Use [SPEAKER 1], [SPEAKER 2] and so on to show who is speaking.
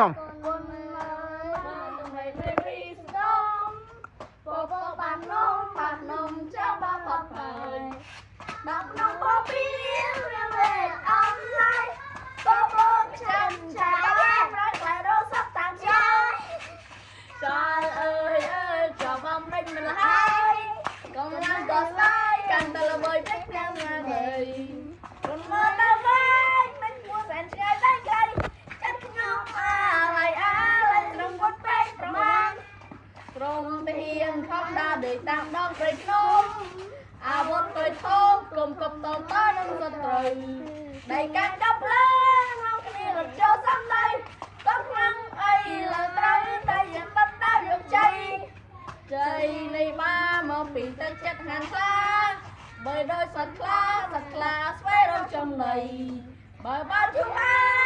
[SPEAKER 1] ផង
[SPEAKER 2] គុណមើលបានដើម្បីព្រៃព្រីស្នំពពបាននំបាននំចាំបានបបហើយបាក់នំបពីរៀវេអនឡាយពពចាំឆាប្រៃប្រៃរសតាមឆាចាលអើយអើយចាំបំរិញមិនហើយកងឡើងក៏ស្ដាយកាន់តែល្បីពេកណាស់ណាស់ហើយគុណមើលដល់វិញមិនគួរសែនឆ្ងាយតែក្រៃ ចិត្តខ្ញុំអាឡៃអាឡៃត្រឹមវត្តពេកប្រមាណក្រុមទាហានខំដើរដេកតាមដងព្រៃភ្នំអាវុធតូចធំគុំកប់តមតនឹងសត្រូវដៃកាន់ចាប់ភ្លើងក្នុងគ្នារត់ចូលសំដីកុំខ្លាំងអីលើត្រូវតែយើងបត់ដើរយកជ័យជ័យនៃបាមកពីទឹកចិត្តហានខ្លាបីដោយសត្វខ្លាសត្វខ្លាស្វែងរកចំណីបើបានជួបអា